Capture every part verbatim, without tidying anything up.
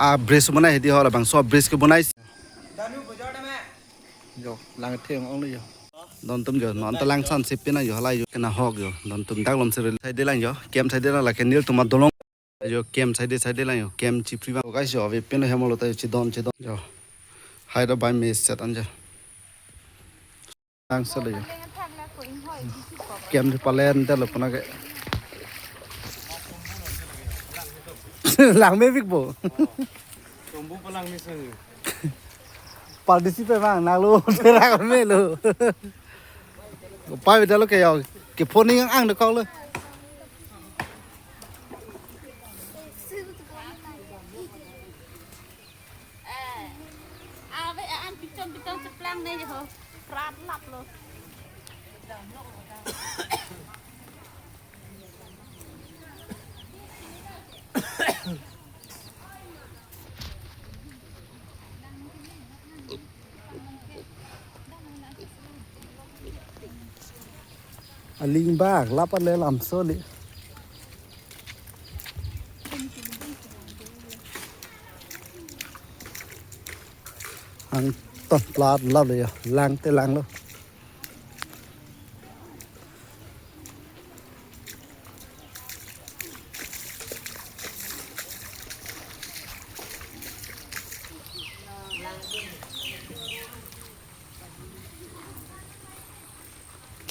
a bridge bonai hedi ho labangso a bridge kebonai. Jo, lang theng ong jo. Don atum jo, non ta lang san sip pina jo, halai jo, kena hok jo. Don atum dak lom siril side lang jo. Kem side lang, lake nelitum adolong. Jo, kem side side lang jo. Kem chipri bang. Guys jo, ave pin hem lo ta jo, chidon chidon jo. Hai do bai mes set an jo. Lang sele jo. Kem di palen ta lo pona ke. Lang me bik bo. Tumbu palang ni sung. Participate bang nang lo, terak me lo. Pai bida lo ke yo, ke phone yang ang de kok lo. Ave an pichon pichon cheplang ne ho. Prat lap lo. Aling bak, lap ale lamso le. Ang ton plat lap le ya, lang te lang lo.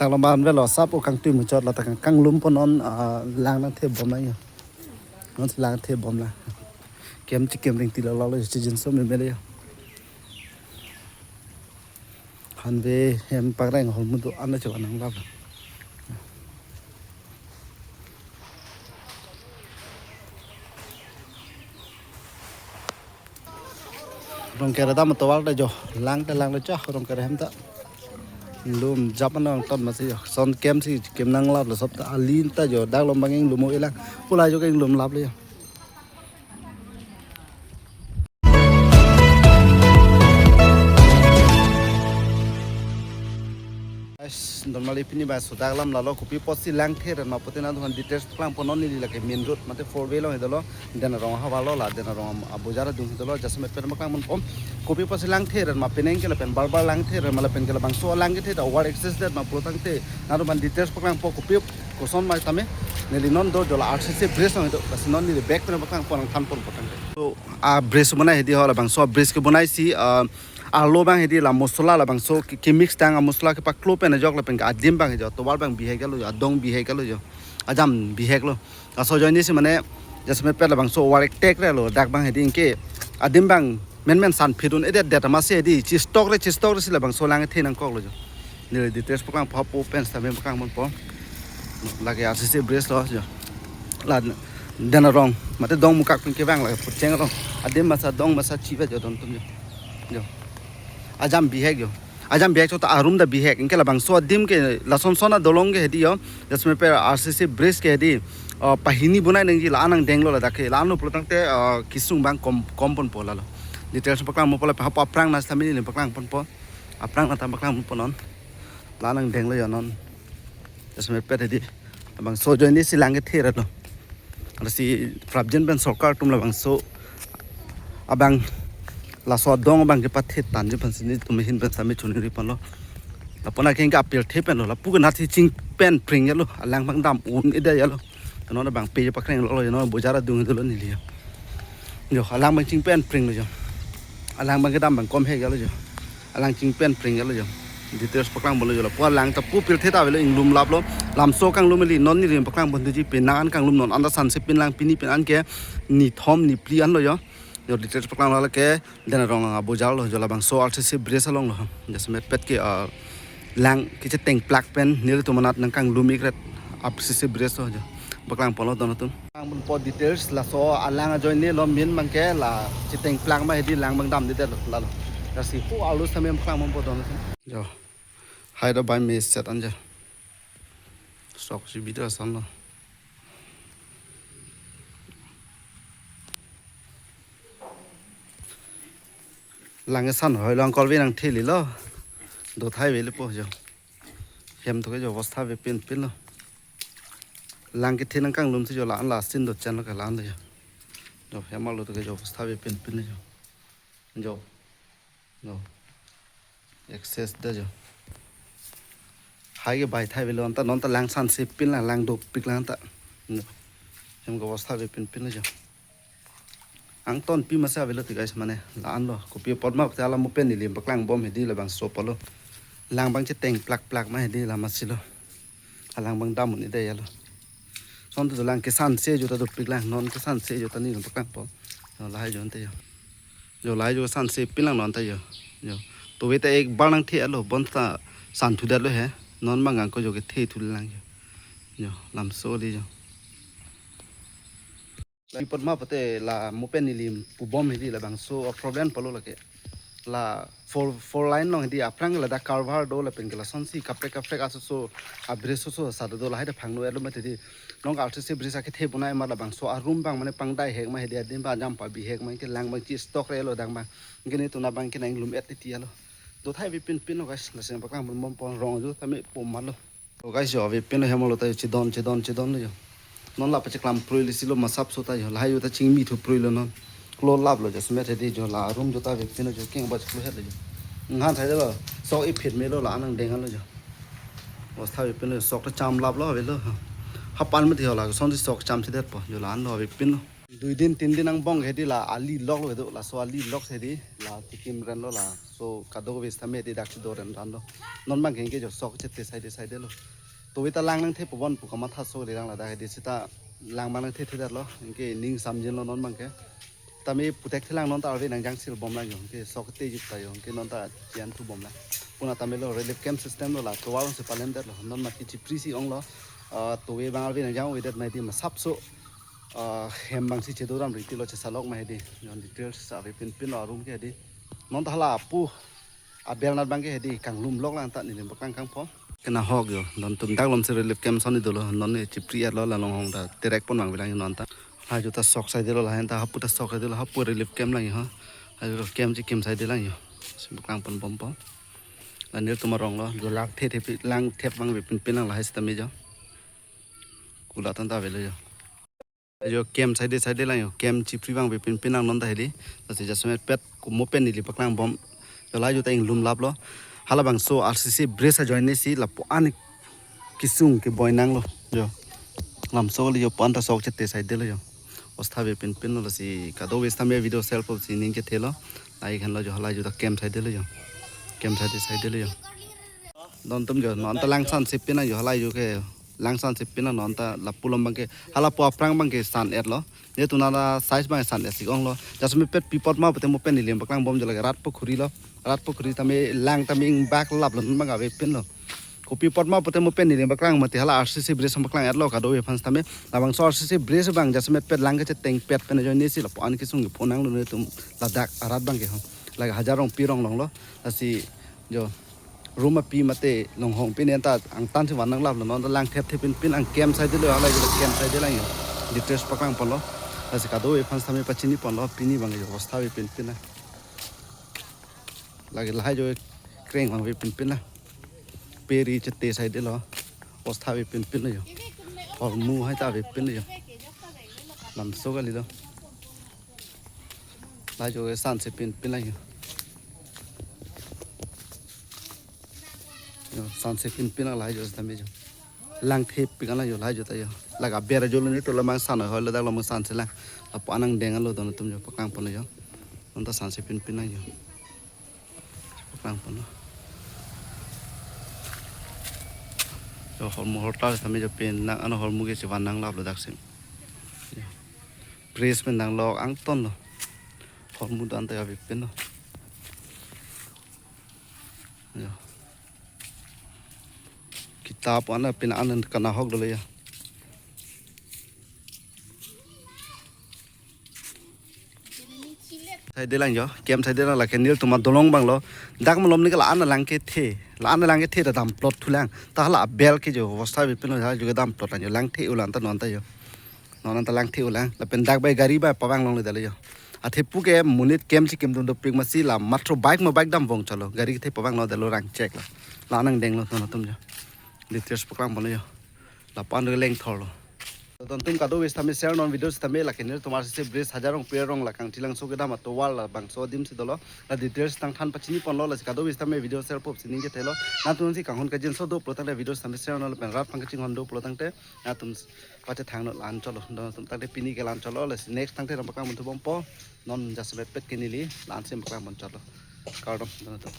Tang lo ban velo sap o kangtui muchot la ta kang, kanglum pon non, ah, lang nangthe bom la ya. Non si lang the bom la. Kem chikem ring ti lo lo lo si jinso me me le ya. Hanve hem pakreng hol mudu an la chok anang lap. Rongker dam tovar ta jo, lang ta lang lo chah, Rongker hem ta. Lum jap anang ton masi jo. Son kem si kem nang lap lo sop ta alin ta jo, dak lom bang inglum o ilang. Pulai jo ke inglum lap le jo. Guys, normally pini ba sudak lam lalo kopi apotsi lang the ran ma putin adung details paklang pon non neli lake main road mate four way along dolo, Denarong havar lo la, Denarong abojar adung dolo, jasemet pen paklang pon pom. Kopi apotsi lang the ran ma penang ke lapen bar bar lang the ran ma lapen ke labangso lang kethe ta over access det ma pulo tangte, nangtum aphan details paklang po kopi koson ma tame, neli non do jo la R C C bridge along do, lasi non neli back pen paklang pon nangthan pon po tangte. So, a bridge bonai hedi ho labangso bridge kebonai si, ah, arlo bang hedi la mosola labangso ke, ke mix tang a mosola kepaklo pen ajok lapen ke adim bang jo, tovar bang bihek lo jo, adong bihek lo jo, ajam bihek lo. Laso ajoine si mane jasemet pen labangso over attack re lo, dak bang hedi anke adim bang menmen san phidun edet det amatsi hedi chistok re chistok re si labangso lang the nangkok lo jo. Neli details paklang po po pen sitame paklang pon po. Lake R C C bridge lo jo. La Denarong mate Dongmukak pen kevang la Phucheng along. Adim masa dong masa chiva jo don atum jo. Jo. Ajam bihek jo. Ajam bihek chot arum ta bihek. Anke labangso adim ke lason son adolong ke hedi jo. Jasemet pen R C C bridge ke hedi, ah, pahini bonai nangji la-an nangdeng lo ladak ke. La-an lo pulo tangte, ah, kesung bang kom, kom pon po lalo. Details paklang mo po lapen hapu aphrang na sitame neli paklang pon po. Aphrang na ta paklang pon po non. La-an nangdeng lo jo non. Jasemet pen hedi. Labangso ajoine si lang kethe rat lo. Lasi prapjin pen sorkar atum labangso abang laso adong abang kepathe tanji aphansi nelitum ahin pen sitame choningri pon lo. Lapu anke anke apirthe pen lo. Lapu ke nathi ching pen pring ya lo. Alang bang dam un ida ya lo. Kano na bang pe pakreng lo lo ya no bojar adung dolo neli ya. Jo, alang bang ching pen pring lo jo. Alang bang kedam bang kom he ya lo jo. Alang ching pen pring ya lo jo. Details paklang bolo jo, lapu alang ta pu pirthe ta avelo, inglum lap lo. Lamso kanglum eli non neli paklang pon thuji, penang an kanglum non anta san sip pin lang pini pen anke nithom niphli an lo jo. Jo details paklang lo lake Denarong abojar lo jo, labangso R C C bridge along lo. Jasemet pen ke, ah, lang kecheteng plak pen nelitum anat nangkanglum ikret R C C bridge lo jo. Paklang pon lo don atum. Paklang pon po details laso alang ajoine lo main bang ke la cheteng plak ma hedi lang bang damde det lo lalo. Lasi pu alu sitame paklang pon po don atum. Jo. Hai do bai mes set an jo. Sok si bidra san lo. Lang san hoi lang kolve nangthe li lo. Do thai ve le po jo. Hem to ke jo bostha ve pin pin lo. Lang kethe nangkanglum si jo la-an la sin do chen lo ke la-an do jo. Jo, hem arlo atum ke jo, obostha avepinpin lo jo. Jo. Jo. Access det jo. Hai ke bai thai avelo, anta non ta lang sansepin lang, lang dopik lang ta. Jo. Hem ke obostha avepinpin lo jo. Angton pi masa avelo ti guys, mane la-an lo. Kopi apot ma pute hala mo pen neli paklang bom hedi labangso apotlo. Lang abang cheteng plak plak ma hedi la masi lo. Alang abang dam un-e det ya lo. Son tu lang kesanse jo ta dopik lang, non kesanse jo ta neli paklang po. Jo lahai jo ante jo. Jo lahai jo sansepin lang non ta jo. Jo. Tove ta ek bar nangthe lo, bonta santhu det lo he. Non abang ko jo kethe thu lang jo. Jo, lamso li jo. Pi apot ma pute la mo pen neli pu bom hedi labangso a-problem pulo lake. La four, four lane along hedi aphrang ladak culvert do lapen ke lasonsi kaprek kaprek asoso a-bridge soso sa do, lahai ta phangno-et lo mati hedi. Nong R C C bridge akethe bonai ma labangso arum abang mane pangdai hek ma hedi, adim abang jam pabi hek ma, ke lang abang chi stock re lo dang abang. Ke netum abang ke nang lum-et titi ya lo. Do thai avepinpin lo guys, lasi paklang bom bom po, rong jo tame pom ma lo. So guys, jo avepin lo hem arlo ta jo, chedon chedon chedon lo jo. Non la pacheklam prui lisi lo masap so ta jo. Lahai jo ta chingmi thu prui lo non. Klo lap lo jo, semet hedi jo, la room jo ta avepin lo jo, keng ba chiklo het lo jo. Nghan thai lo. Sok iphit me lo, la-an angdeng lo jo. Obostha avepin lo, sok ta cham lap lo avelo. Hapan mati ho la, son si sok cham si det po. Jo la-an lo avepin lo. Dui din tin din angbong hedi la ali lok lo do, laso ali lok hedi la tikim ren lo, laso kadokave sitame hedi dak si do ren ran lo. Non abang ke jo sok chete side side lo. Tove ta lang nangthe pu bon pu kamatha so le lang ladak hedi sita lang abang nangthe the det lo. Anke ning samjin lo non abang ke. Tame puthek thelang non ta arve nangjang sil bom lang jo. Anke sok te jit ta jo. Anke non ta chian thu bom lang. Puna tame lo relief camp system lo la. Tovar se palem det lo. Non ma kichi prisi ong lo. Ah, tove abang arve nangjang-oi det ma hedi masap so. Ah, hem abang si chedo ram riti lo, chesa lok ma hedi. Jon details sa avepinpin lo arum ke hedi. Non ta hala apu abel nat abang ke hedi kanglum lok lang ta neli paklang kangpo. Kena hok jo, don tum dak lom si relief camp son dolo, non ne chipri-et lo la longhong ta terek pon vangve lang non ta. Lahai jo ta sok side lo, lahai ta hapu ta sok side lo, hapu relief camp lang ho. Lahai jo camp chikim side lang jo. Si paklang pon bom po. La netum arong lo, jo lang the the pi, lang thep vangvepinpin lang lahai sitame jo. Kula tan ta avelo jo. Jo camp side side lang jo. Camp chipri vangvepinpin lang non ta hedi. Lasi jasemet pet ko mo pen neli paklang bom. Jo lahai jo ta inglum lap lo. Halabangso R C C bridge ajoine si lapu-an kesung keboi nang lo. Jo. Lamso kali jo, pu-an ta sok chete side lo jo. Obostha avepinpin lo, lasi kadokave sitame video self of si ning chethe lo. Lahai khan lo jo, halahai jo ta camp side lo jo. Camp side side lo jo. Don tum jo, non ta lang sansepin lang jo, halahai jo ke lang sansepin lang non ta lapu lom abang ke, hala pu aphrang abang ke san-et lo. Netum nana size abang san-et si ong lo. Jasemet pet pi apot ma pute mo pen neli paklang bom jo lake rat pukhuri lo. Rat pukhuri tame lang tame ingbak lap lo non abang avepin lo. Kopi apot ma pute mo pen neli paklang mati hala R C C bridge abang paklang-et lo kadokave aphan sitame. Labangso R C C bridge abang jasemet pet lang kecheteng pet pen ajoine si lapu-an kesung kepho nang lo netum ladak arat abang ke ho. Lake Hajar Rongpi rong along lo. Lasi jo room api mate longhong pine ta angtan si van nang lap lo, non ta lang thep thepinpin ang camp side lo, halahai jo camp side lang jo. Details paklang pon lo. Lasi kadokave aphan sitame pachini pon lo, pini abang jo obostha avepinpin lang. Lake lahai jo kreng vangvepinpin lang. Peri chete side lo. Obostha avepinpin lo jo. Hormu hai ta avepin lo jo. Lamso kali lo. Lahai jo sansepinpin lang jo. Jo, sansepinpin lang lahai jo sitame jo. Lang thepik lang jo lahai jo ta jo. Lake aber jo lo netum lo abang san hoi lo dak lo abang sanse lang. Lapu-an angdeng lo don tum jo paklang pon jo. Non ta sansepinpin lang jo. Paklang pon lo. Jo hormu horta sitame jo pen nang ano hormu ke si van nang lap lo dak si. Jo. Bridge pen nang lok angton lo. Hormu dan ta avepin lo. Jo. Kita pu-an pin an kana hok dolo jo. Side lang jo, camp side lang, lake netum adolong abang lo. Dak malom ni ke la-an lang kethe. La-an lang kethe ta dam plot thu lang. Ta hala abel ke jo, obostha avepin lo jo, dam plot lang jo, lang the-o lang ta non ta jo. Non ta lang the-o lang. Lapen dak bai gari bai pavang longle det lo jo. Athe pu ke monit camp chikim dun dopik masi la matro bike ma bike dam vong chalo. Gari kethe pavang lo det lo rang chek lo. La-an angdeng lo non atum jo. Details paklang pon lo jo. Lapu-an lengthor lo. Don atum kado-kave sitame share non video sitame, lake nelitum R C C bridge Hajar Rongpi arong la Kangthilangso kedam atovar labangso adim si dolo. La details tangthan pachini ponlo, lasi kado-kave sitame video share pop sining kethelo. Nangtum si kanghon kangjinso do pulo tangte video sitame share non lapen rat pangkachinghon do pulo tangte nangtum pachethang non, la-an chotlo. Don atum tangte pini ke la-an chotlo, lasi next tangte nangpaklang ponthu bompo. Non jasemet pet ke neli la-an si paklang pon chotlo. Kardom don atum.